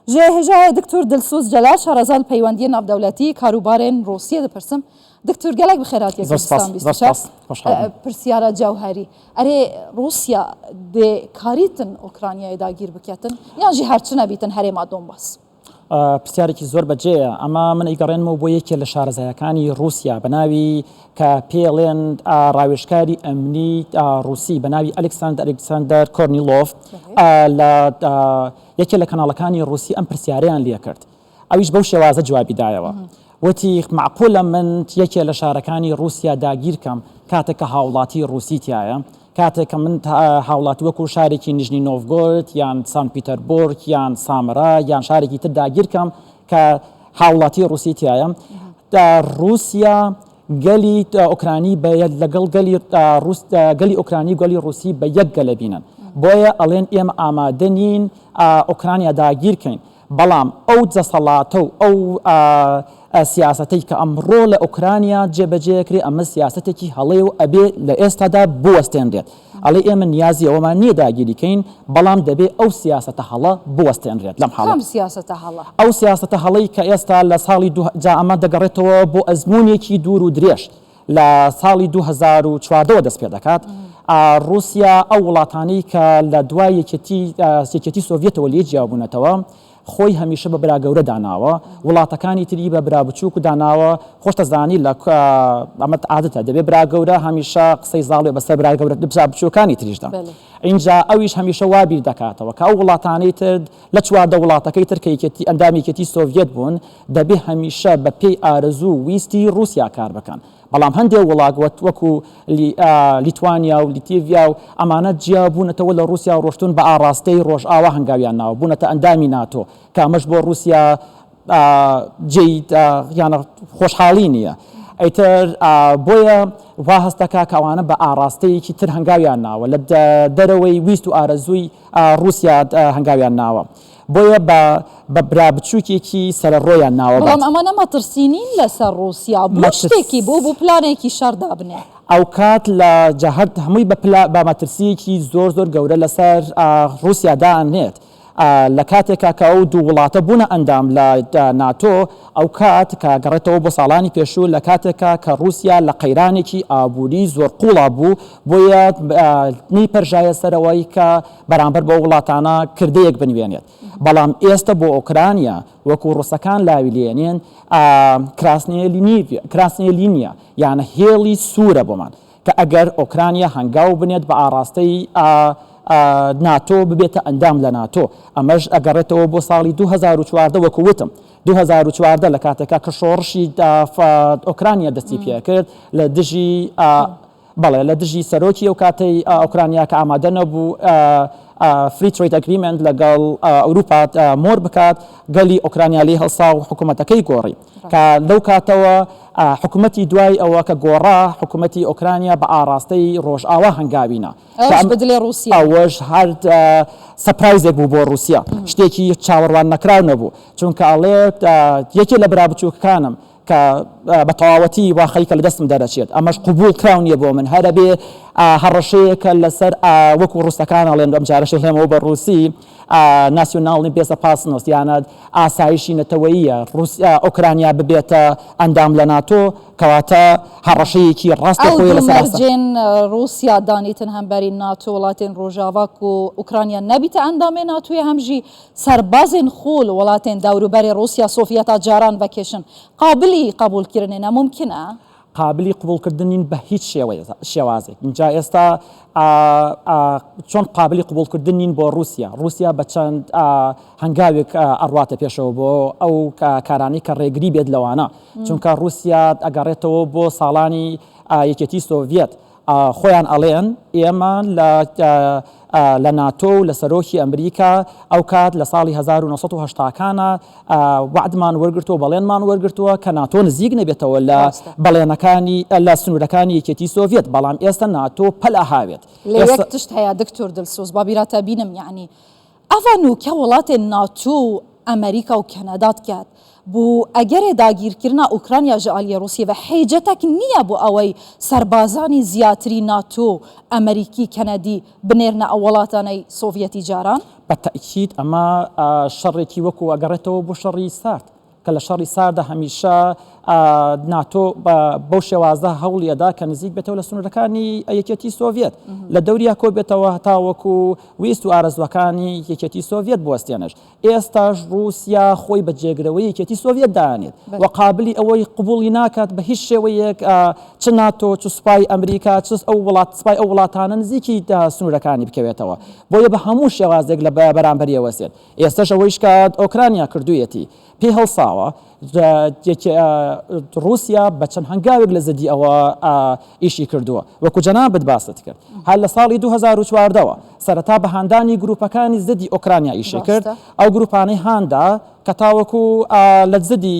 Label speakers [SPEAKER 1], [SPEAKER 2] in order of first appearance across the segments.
[SPEAKER 1] Ji hêjayê Diktor Dilsoz Celal şareza li peywendiyên navdewletî, karûbarên Rûsiyê dipirsim. Diktor gelek bi xêr hatiye
[SPEAKER 2] Zor spas,
[SPEAKER 1] Kurdistan
[SPEAKER 2] zor
[SPEAKER 1] 24.
[SPEAKER 2] spas. Xweşhal bûm.
[SPEAKER 1] Pirsiyara cewherî. Erê Rûsya dê karîtin Ûkranyayê dagîr biketin yan jî her çi nebîtin herêma Donbas?
[SPEAKER 2] پرسیارێکی زۆر بەجێیە. ئەمە من ئەیگەڕێنمەوە بۆ یەکێ لە شارەزایەکانی ڕووسیا بە ناوی کە پێڵێن ڕاوێژکاری ئەمنی ڕووسی بە ناوی ئەلکساندەر ئەلکساندەر کۆرنیلۆف لە یەکێ لە کەناڵەکانی ڕووسی ئەم پرسیارەیان لێکرد ئەویش بەو شێوازە جوابی دایەوە وتی مەعقولە من یەکێ لە شارەکانی ڕووسیا داگیرکەم کاتێک کە هاوڵاتی ڕووسی تایە کاتێک کە من هاوڵاتی وەکو شارێکی نژنی نۆڤگۆرد یان سان پیتەربۆرگ یان سامرا یان شارێکی تر داگیرکەم کە هاوڵاتی ڕووسی تایە ڕووسیا گەلی ئۆکرانی بە لەگەڵ گەلی ڕوس گەلی ئۆکرانی و گەلی ڕوسی بە یەک گەلە بینن بۆیە ئەڵێن ئێمە ئامادە نین ئۆکرانیا داگیرکەین بەڵام ئەو دەسەڵاتە و ئەو سیاسەتەی کە ئەمڕۆ لە ئۆکرانیا جێبەجێ کرێ ئەمە سیاسەتێکی هەڵەیە و ئەبێ لە ئێستادا بوەستێنرێت. ئەڵێ ئێمە نیازی ئەوەمان نییە داگیری کەین، بەڵام دەبێ ئەو سیاسەتە هەڵە بوەستێنرێت لەم
[SPEAKER 1] حاڵەت. کام سیاسەتە هەڵە؟
[SPEAKER 2] ئەو سیاسەتە هەڵەی کە ئێستا لە ساڵی دوو جا ئەمە دەگەڕێتەوە بۆ ئەزموونێکی دوور و درێژ لە ساڵی 2014 وە دەست پێدەکات، ڕووسیا ئەو وڵاتانەی کە لە دوای یەکێتی یەکێتی سۆڤیەتەوە لێی جیابوونەتەوە خۆی هەمیشە بە برا گەورە داناوە، وڵاتەکانی تری بە برا بچووک داناوە، خۆشتەزانی لە ئەمە عادەتە دەبێ برا گەورە هەمیشە قسەی زاڵ بێ بەسەر برا گەورە برا بچووکانی تریشدا. ئینجا ئەویش هەمیشە وا بیر دەکاتەوە کە ئەو وڵاتانەی تر لە 14 وڵاتەکەی تر کە یەکێتی ئەندامی یەکێتی سۆڤیەت بوون دەبێ هەمیشە بە پێی ئارەزوو و ویستی ڕووسیا کار بکەن. بەڵام هەندێ وڵات وەکو لیتوانیا و لیتیڤیا و ئەمانە جیا بوونەتەوە لە ڕووسیا و ڕۆشتوون بە ئاڕاستەی ڕۆژئاوا هەنگاویان ناوە بوونەتە ئەندامی ناتۆ کە ئەمەش بۆ ڕووسیا جێی یانە خۆشحاڵی نییە. ئیتر بۆیە وا هەست دەکا کە ئەوانە بە ئاڕاستەیەکی تر هەنگاویان ناوە لە دەرەوەی ویست و ئارەزووی ڕووسیا هەنگاویان ناوە. بۆیە بە بە برا بچووکێکی سەرەڕۆیان ناوە
[SPEAKER 1] بەڵام ئەمانە مەترسی نین لەسەر ڕووسیا بۆ شتێکی بۆ بۆ پلانێکی شەڕ دابنێ؟
[SPEAKER 2] ئەوکات لە جا هەر هەمووی بە پلا بە مەترسییەکی زۆر زۆر گەورە لەسەر ڕووسیا دائەنێت. لە کاتێکا کە ئەو دوو وڵاتە بوونە ئەندام لە ناتۆ، ئەوکات کە گەڕێتەوە بۆ ساڵانی پێشوو لە کاتێکا کە ڕووسیا لە قەیرانێکی ئابووری زۆر قووڵا بوو، بۆیە نەیپەرژایە سەرەوەی کە بەرامبەر بەو وڵاتانە کردەیەک بنوێنێت. بەڵام ئێستە بۆ ئۆکرانیا وەکو ڕووسەکان لاوی لێنێن کراسنێ لینیا یانە هێڵی سوورە بۆمان کە ئەگەر ئۆکرانیا هەنگاو بنێت بە ئاڕاستەی ناتۆ ببێتە ئەندام لە ناتۆ ئەمەش ئەگەڕێتەوە بۆ ساڵی 2014 وەکو وتم 2014 لە کاتێکا کە شۆڕشی ئۆکرانیا دەستی پێکرد لە دژی بەڵێ لە دژی سەرۆکی ئەو کاتەی ئۆکرانیا کە ئامادە نەبوو free trade agreement لەگەڵ ئەوروپا مۆر بکات، گەلی ئۆکرانیا لێی هەڵسا و حکوومەتەکەی گۆڕی کە لەو کاتەوە حکوومەتی دوای ئەوە کە گۆڕا حکوومەتی ئۆکرانیا بە ئاڕاستەی ڕۆژئاوا هەنگاوی نا.
[SPEAKER 1] ئەوەش بە دلێ ڕووسیا.
[SPEAKER 2] ئەوەش هەر surprise ێک بوو بۆ ڕووسیا، شتێکی چاوەڕوان نەکراو نەبوو، چونکە ئەڵێ یەکێ لە برا بچووکەکانم کە بە تەواوەتی وا خەریکە لە دەستم دەرەچێت، ئەمەش قبوڵ کراو نییە بۆ من، هەر ئەبێ هەڕەشەیەکە لەسەر وەکو ڕووسەکان ئەڵێن، ئەم جارەش ئەڵێمەوە بە ڕووسی، национальный безопасность یانە ئاسایشی نەتەوەییە، ڕووسیا ئۆکرانیا ببێتە ئەندام لە ناتۆ، کەواتە هەڕەشەیەکی
[SPEAKER 1] ڕاستەوخۆیە لەسەر ئەو دوو مەرجێن ڕووسیا دانیتن هەمبەری ناتۆ وڵاتێن ڕۆژاڤا کو ئۆکرانیا نەبیتە ئەندامێ ناتۆیە هەم ژی سەربازێن خۆ لە وڵاتێن دەوروبەرێ ڕووسیا سۆڤیەتا جاران ڤەکێشن قابلی قەبووڵ کرنێ نە مومکنە؟
[SPEAKER 2] قابلی قبوڵ کردن نین بە هیچ شێوازێک. ئینجا ئێستا چۆن قابلی قبوڵ کردن نین بۆ ڕووسیا؟ ڕووسیا بە چەند هەنگاوێک ئەڕواتە پێشەوە بۆ ئەو کارانەی کە ڕێگری بێت لەوانە. چونکە ڕووسیا ئەگەڕێتەوە بۆ ساڵانی یەکێتی سۆڤیەت. خۆیان ئەڵێن ئێمە لە لە ناتۆ و لە سەرۆکی ئەمریکا ئەوکات لە ساڵی 1970 کانە وەعدمان وەرگرتووە بەڵێنمان وەرگرتووە کە ناتۆ نزیک نەبێتەوە لە بەڵێنەکانی لە سنوورەکانی یەکێتی سۆڤیەت بەڵام ئێستا ناتۆ پەل ئەهاوێت.
[SPEAKER 1] لێ یەک تشت هەیە دکتۆر دلسۆز با بیراتە بینم یەعنی ئەڤا نوکە وڵاتێن ناتۆ و. ئەمریکا و کەنەدا دکات بۆ ئەگەرێ داگیرکردنا ئۆکرانیا ژە ئالیێ ڕووسیە ڤە حێجەتەک نییە بۆ ئەوەی سەربازانی زیاتری ناتۆ، ئەمریکی، کەنەدی بنێرنە ئەو وڵاتانەی سۆڤیەتی جاران؟
[SPEAKER 2] بە تەئکید ئەمە شەڕێکی وەکو ئەگەڕێتەوە بۆ شەڕی سارد کە لە شەڕی ساردا هەمیشە ناتۆ بەو شێوازە هەوڵی ئەدا کە نزیک بێتەوە لە سنوورەکانی یەکێتی سۆڤیەت لە دەوریا کۆ بێتەوە هەتاوەکو ویست و ئارەزوەکانی یەکێتی سۆڤیەت بوەستێنش. ئێستاش ڕووسیا خۆی بە جێگرەوەی یەکێتی سۆڤیەت دانێت و قابلی ئەوەی قبوڵی ناکات بە هیچ شێوەیەک چ ناتۆ چ سوپای ئەمریکا چ ئەو وڵات سوپای ئەو وڵاتانە نزیکی سنوورەکانی بکەوێتەوە بۆیە بە هەموو شێوازێک لە بەرامبەری ئەوەستێت ئێستاش ئەوەیش کە ئۆکرانیا کردوویەتی پێی هەڵساوە ڕووسیا بە چەند هەنگاوێک لە زدی ئەوە ئیشی کردووە وەکو جەنابت باست کرد هەر لە ساڵی 2014ەوە سەرەتا بە هاندانی گروپەکانی زدی ئۆکرانیا ئیشی کرد ئەو گروپانەی هاندا کە تاوەکو لە زدی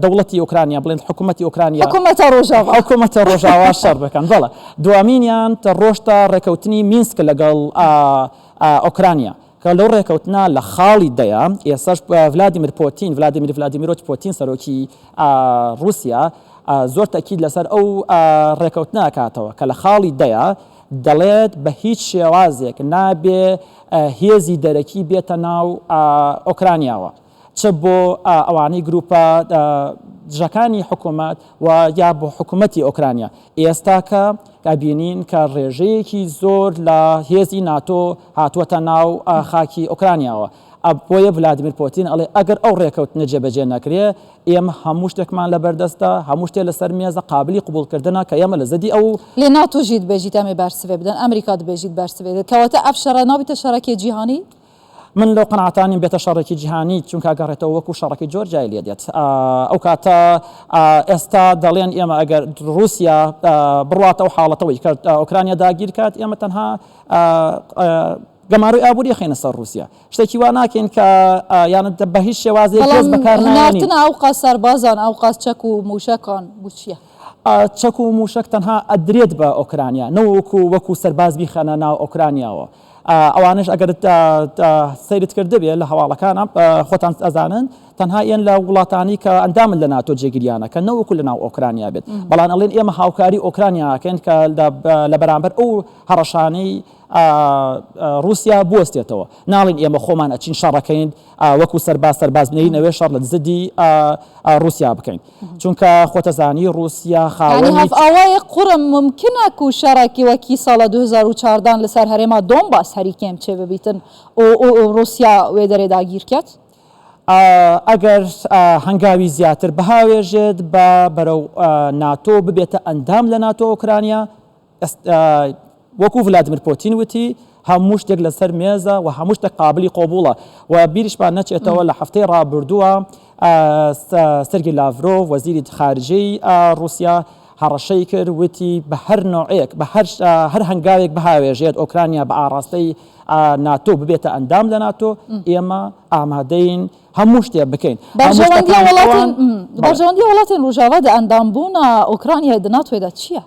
[SPEAKER 2] دەوڵەتی ئۆکرانیا بڵێن حکوومەتی ئۆکرانیا
[SPEAKER 1] حکوومەتە ڕۆژاوا
[SPEAKER 2] حکوومەتە ڕۆژاوا شەڕ بکەن بەڵێ دوامینیان ڕۆشتە ڕێکەوتنی مینسک لەگەڵ ئۆکرانیا کە لەو ڕێکەوتنە لە خاڵی دەیە ئێستاش ڤلادیمیر پۆتین، ڤلادیمیر ڤلادیمیرۆچ پۆتین سەرۆکی ڕووسیا زۆر تەئکید لەسەر ئەو ڕێکەوتنە ئەکاتەوە کە لە خاڵی دەیە دەڵێت بە هیچ شێوازێک نابێ هێزی دەرەکی بێتە ناو ئۆکرانیاوە. چ بۆ ئەوانەی گروپە دژەکانی حکومەت و یا بۆ حکومەتی ئۆکرانیا. ئێستاکە ئەبینین کە ڕێژەیەکی زۆر لە هێزی ناتۆ هاتووەتە ناو خاکی ئۆکرانیاوە. بۆیە ڤلادیمیر پۆتین ئەڵێ ئەگەر ئەو ڕێکەوتنە جێبەجێ نەکرێ ئێمە هەموو شتێکمان لەبەردەستە، هەموو شتێ لەسەر مێزە قابلی قبوڵکردنە کە ئێمە لە زدی ئەو.
[SPEAKER 1] لێ ناتۆ ژی دبێژیت ئەمێ بەرسڤێ بدەن، ئەمریکا دبێژیت بەرسڤێ دەن. کەواتە ئەڤ شەڕە نابیتە شەڕەکێ جیهانی؟
[SPEAKER 2] من لەو قەناعەتە نیم بێتە شەڕێکی جیهانی، چونکە ئەگەڕێتەوە وەکو شەڕەکەی جۆرجیای لێ دێت. ئەو کاتە ئێستا دەڵێن ئێمە ئەگەر ڕووسیا بڕواتە ئەو حاڵەتەوەی کە ئۆکرانیا داگیر کات، ئێمە تەنها گەمارۆی ئابووری ئەخەینە سەر ڕووسیا. شتێکی وا ناکەین کە یان بە هیچ شێوازێک هێز
[SPEAKER 1] بەڵام
[SPEAKER 2] بەکار نایەنین.
[SPEAKER 1] ناردنە ئەوقاس سەربازان، ئەوقاس چەک و مووشەکان بۆ چییە؟
[SPEAKER 2] چەک و مووشەک تەنها ئەدرێت بە ئۆکرانیا نەوەکو وەکو سەرباز بیخەنە ناو ئۆکرانیاوە. ئەوانەش ئەگەر سەیرت کردبێ لە هەواڵەکانە خۆتان ئەزانن تەنها ئێن لە وڵاتانی کە ئەندامن لە ناتۆ جێگیریانە کە نەوەکو لە ناو ئۆکرانیا بێت بەڵام ئەڵێن ئێمە هاوکاری ئۆکرانیاکەن کە لە بەرامبەر ئەو هەڕەشانەی ڕووسیا بوەستێتەوە ناڵین ئێمە خۆمان ئەچین شەڕەکەین وەکو سەرباز سەرباز نەینەوێ شەڕ لە زدی ڕووسیا بکەین. چونکە خۆتەزانی ڕووسیا
[SPEAKER 1] یانی
[SPEAKER 2] خاوەنی.
[SPEAKER 1] هەف ئاوایێ قوڕم مومکنە کو شەڕەکی وەکی ساڵە 2014 لە سەر هەرێما دۆنباس هەری کێم چێ ببیتن و ڕووسیا وێ دەرێ داگیر کەت؟
[SPEAKER 2] ئەگەر هەنگاوی زیاتر بهاوێژێت بە بەرەو ناتۆ ببێتە ئەندام لە ناتۆ ئۆکرانیا وەکو ڤلادیمیر پۆتین وتی، هەموو شتێک لەسەر مێزە و هەموو شتێک قابلی قبوڵە و بیریشمان نەچێتەوە لە هەفتەی ڕابردووە سێرگی لاڤرۆڤ وەزیری خارجەی ڕووسیا هەڕەشەی کرد وتی بە هەر نوعێک بە هەر هەر هەنگاوێک بهاوێژێت ئۆکرانیا بە ئاڕاستەی ناتۆ ببێتە ئەندام لە ناتۆ ئێمە ئامادەین هەموو شتێک بکەین
[SPEAKER 1] بەرژەوەندی وڵاتێن ڕۆژاوا دە ئەندامبوونا ئۆکرانیا دە ناتۆدا چییە؟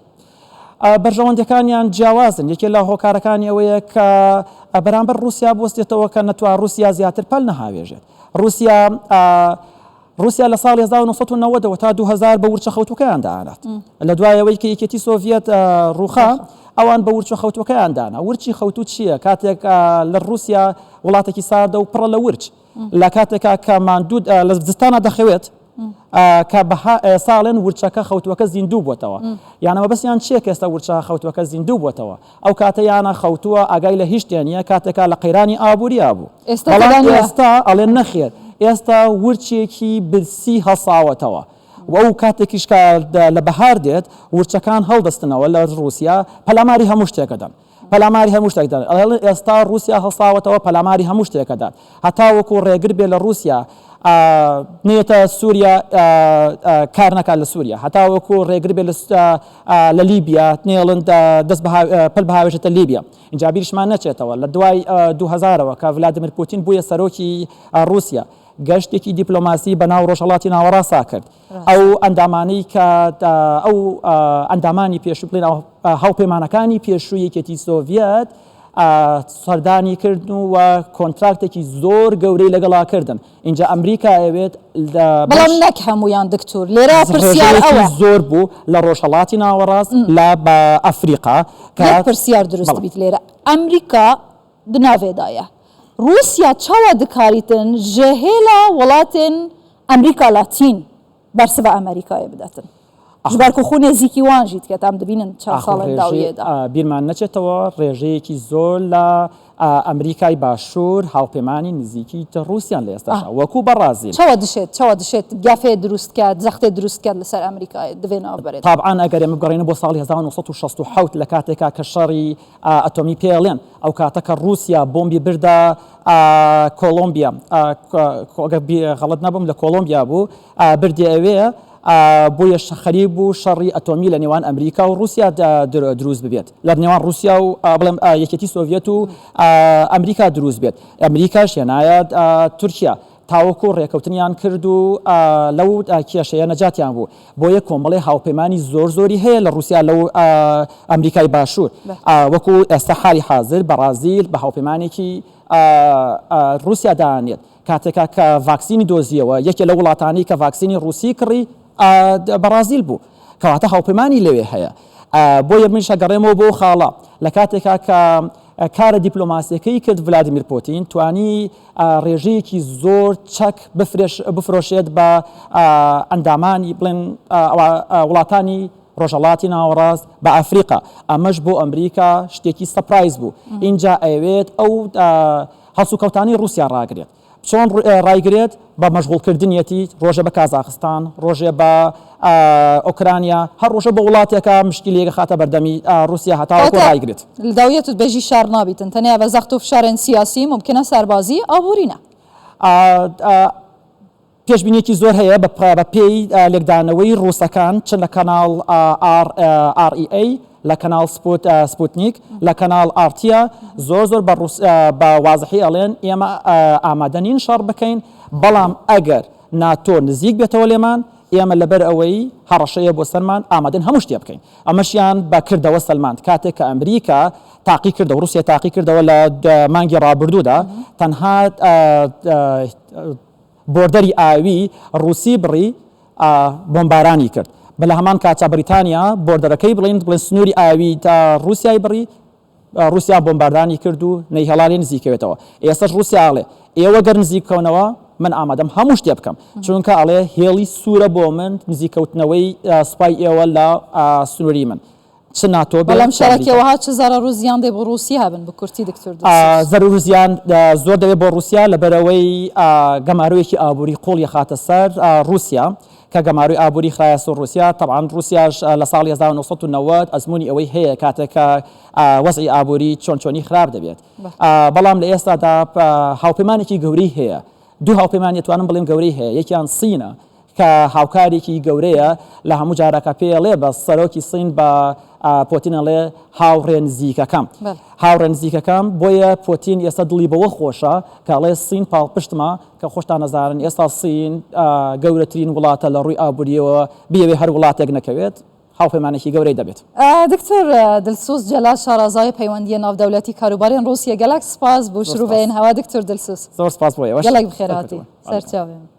[SPEAKER 2] بەرژەوەندیەکانیان جیاوازن، یەکێ لە هۆکارەکانی ئەوەیە کە بەرامبەر ڕووسیا بوەستێتەوە کە نەتوا ڕووسیا زیاتر پەل نەهاوێژێت. ڕووسیا ڕووسیا لە ساڵی 1990 ەوە تا 2000 بە ورچە خەوتووەکەیان دانات. لە دوای ئەوەی کە یەکێتی سۆڤیەت ڕووخا، ئەوان بە ورچە خەوتووەکەیان دانا. ورچی خەوتوو چییە؟ کاتێک لە ڕووسیا وڵاتێکی ساردە و پڕە لە ورچ. لە کاتێکا کە ماندوو لە زستانا دەخەوێت کە بەها ساڵێن ورچەکە خەوتوەکە زیندوو بووەتەوە یانە مەبەستیان چییە کە ئێستا ورچە خەوتوەکە زیندوو بووەتەوە ئەو کاتە یانە خەوتووە ئاگای لە هیچ شتێ نییە کاتێکا لە قەیرانی ئابووریا بوو
[SPEAKER 1] ئێستا
[SPEAKER 2] بەڵام
[SPEAKER 1] تێدا نییە.
[SPEAKER 2] ئێستا ئەڵێن نەخێر ئێستا ورچێکی برسی هەڵساوەتەوە و ئەو کاتێکیش کە لە بەهار دێت ورچەکان هەڵدەستنەوە لە ڕووسیا پەلاماری هەموو شتێک ئەدەن پەلاماری هەموو شتێک دەدەن. ئەڵێن ئێستا ڕووسیا هەڵساوەتەوە پەلاماری هەموو شتێک ئەدات. هەتاوەکو ڕێگر بێ لە ڕووسیا نەیەتە سووریا کار نەکات لە سووریا. هەتاوەکو ڕێگر بێ لە لیبیا نەیەڵن دەست پەل بهاوێژێتە لیبیا. ئینجا بیریشمان نەچێتەوە لە دوای 2000ەوە کە ڤلادیمیر پوتین بوویە سەرۆکی ڕووسیا گەشتێکی دیپلۆماسی بەناو ڕۆژهەڵاتی ناوەڕاستا کرد. ئەو ئەندامانەی کە ئەو ئەندامانی پێشوو بڵێین هاوپەیمانەکانی پێشووی یەکێتی سۆڤیەت سەردانی کردن و کۆنتراکتێکی زۆر گەورەی لەگەڵا کردن ئینجا ئەمریکا ئەوێت
[SPEAKER 1] بەڵام نەک هەمویان دکتور لێرە پرسیار ئەوە
[SPEAKER 2] زۆر بوو لە ڕۆژهەڵاتی ناوەڕاست لە بە ئەفریقا
[SPEAKER 1] کە پرسیار دروست بیت لێرە ئەمریکا دناڤێدایە ڕوسیا چاوا دکاریتن ژە هێلا وڵاتێن ئەمریکا لاتین بەرسڤا ئەمریکایێ بدەتن ژ بەر کو خو نێزیکی وان ژی دکەت ئەم دبینن چەند
[SPEAKER 2] ئاخۆ
[SPEAKER 1] ساڵێن
[SPEAKER 2] ڕێژەی
[SPEAKER 1] داویێدا.
[SPEAKER 2] بیرمان نەچێتەوە ڕێژەیەکی زۆر لە ئەمریکای باشوور هاوپەیمانی نزیکی ڕووسیان لە ئێستاشا وەکوو بەڕازیل.
[SPEAKER 1] چەوە دشێت چەوە دشێت گەفێ دروست کەت زەختێ دروست کەت لەسەر ئەمریکایێ دڤێ ناڤبەرێدا.
[SPEAKER 2] تابعەن ئەگەر ئێمە بگەڕێینەوە بۆ ساڵی 1967 لە کاتێکا کە شەڕی ئەتۆمی پێڵێن ئەو کاتە کە ڕووسیا بۆمبی بردە کۆڵۆمبیا ئەگەر غەڵەت نەبم لە کۆڵۆمبیا بوو بردی ئەوێ بۆیە خەریک بوو شەڕی ئەتۆمی لە نێوان ئەمریکا و ڕووسیا دروست ببێت لە نێوان ڕووسیا و بڵێم یەکێتی سۆڤیەت و ئەمریکا دروست بێت ئەمریکاش هێنایە تورکیا تاوەکو ڕێکەوتنیان کرد و لەو کێشەیە نەجاتیان بوو بۆیە کۆمەڵی هاوپەیمانی زۆر زۆری هەیە لە ڕووسیا لەو ئەمریکای باشوور وەکو ئێستا حالی حاضر بەڕازیل بە هاوپەیمانێکی ڕووسیا دانێت کاتێکا کە ڤاکسینی دۆزیەوە یەکێ لەو وڵاتانەی کە ڤاکسینی ڕووسی کڕی بەڕازیل بوو کەواتە هاوپەیمانی لەوێ هەیە بۆیە منیش ئەگەڕێمەوە بۆ خاڵە لە کاتێکا کە کارە دیپلۆماسیەکەی کرد ڤلادیمیر پۆتین توانی ڕێژەیەکی زۆر چەک بفرۆشێت بە ئەندامانی بڵێن وڵاتانی ڕۆژهەڵاتی ناوەڕاست بە ئەفریقا ئەمەش بۆ ئەمریکا شتێکی surprise بوو ئینجا ئەوێت ئەو هەڵسوکەوتانەی ڕووسیا ڕاگرێت. چۆن ڕایگرێت؟ بە مەشغوڵکردنیەتی، ڕۆژێ بە کازاخستان، ڕۆژێ بە ئۆکرانیا، هەر ڕۆژە بە وڵاتێکا مشکیلەیەک ئەخاتە بەردەمی ڕووسیا هەتاوەکو ڕایگرێت.
[SPEAKER 1] لە داویە تو دبێژی شەڕ نابیتن تەنیا بە زەخت و فشارێن سیاسی، مومکنە سەربازی، ئابووری نە.
[SPEAKER 2] پێشبینیەکی زۆر هەیە بە پێی لێکدانەوەی ڕووسەکان چ لە کەناڵ REA لە کەناڵ سپوتنیک لە کەناڵ ئارتیا زۆر زۆر بە بە وازحی ئەڵێن ئێمە ئامادە نین شەڕ بکەین بەڵام ئەگەر ناتۆ نزیک بێتەوە لێمان ئێمە لەبەر ئەوەی هەڕەشەیە بۆ سەرمان ئامادەین هەموو شتێ بکەین ئەمەشیان بە کردەوە سەلماند کاتێک کە ئەمریکا تاقی کردەوە ڕووسیا تاقی کردەوە لە مانگی ڕابردوودا تەنها border ی ئاوی ڕووسی بڕی بۆمبارانی کرد بە لە هەمان کاتدا بریتانیا border ەکەی بڵین بڵێن سنووری ئاوی تا ڕووسیای بڕی ڕووسیا بۆمباردانی کرد و نەیهێڵا لێ نزیکەوێتەوە ئێستاش ڕووسیا ئەڵێ ئێوە گەر نزیک بکەونەوە من ئامادەم هەموو شتێ بکەم چونکە ئەڵێ هێڵی سوورە بۆ من نزیکەوتنەوەی سوپای ئێوە لە سنووری من چ ناتۆ بێت
[SPEAKER 1] بەڵام
[SPEAKER 2] چ
[SPEAKER 1] شەڕەکێ
[SPEAKER 2] ئەمریکا.
[SPEAKER 1] وەها چ زەڕەر و زیان دێ بۆ ڕووسیە هەبن بە کورتی دکتۆر دڵسۆز.
[SPEAKER 2] زەرەر و زیان زۆر دەبێت بۆ ڕووسیا لەبەرئەوەی گەمارۆیەکی ئابووری قووڵی ئەخاتە سەر ڕووسیا کە گەمارۆی ئابووری خرایە سەر ڕووسیا تەبعەن ڕووسیاش لە ساڵی 1990 ئەزموونی ئەوەی هەیە کاتێک کە وەزعی ئابووری چۆن چۆنی خراپ دەبێت بەڵام لە ئێستادا هاوپەیمانێکی گەورەی هەیە دوو هاوپەیمانی ئەتوانم بڵێم گەورەی هەیە یەکیان سینە کە هاوکارێکی گەورەیە لە هەموو جارەکە پێی ئەڵێ بە سەرۆکی سین بە پۆتین ئەڵێ هاوڕێ نزیکەکەم هاوڕێ نزیکەکەم بۆیە پۆتین ئێستا دڵی بەوە خۆشە کە ئەڵێ سین پاڵپشتمە کە خۆشتان ئەزانن ئێستا سین گەورەترین وڵاتە لە ڕووی ئابووریەوە بیەوێ هەر وڵاتێک نەکەوێت هاوپەیمانێکی گەورەی دەبێت.
[SPEAKER 1] دکتۆر دلسوز جەلال شارەزای پەیوەندیە ناودەولەتی کاروبارێن ڕوسیە گەلەک سپاس بو شروڤەیێن هەوا دکتۆر دلسوز.
[SPEAKER 2] زۆر سپاس بۆ ئێوەش.
[SPEAKER 1] گەلەک بخێرهاتی. سەرچاوێ.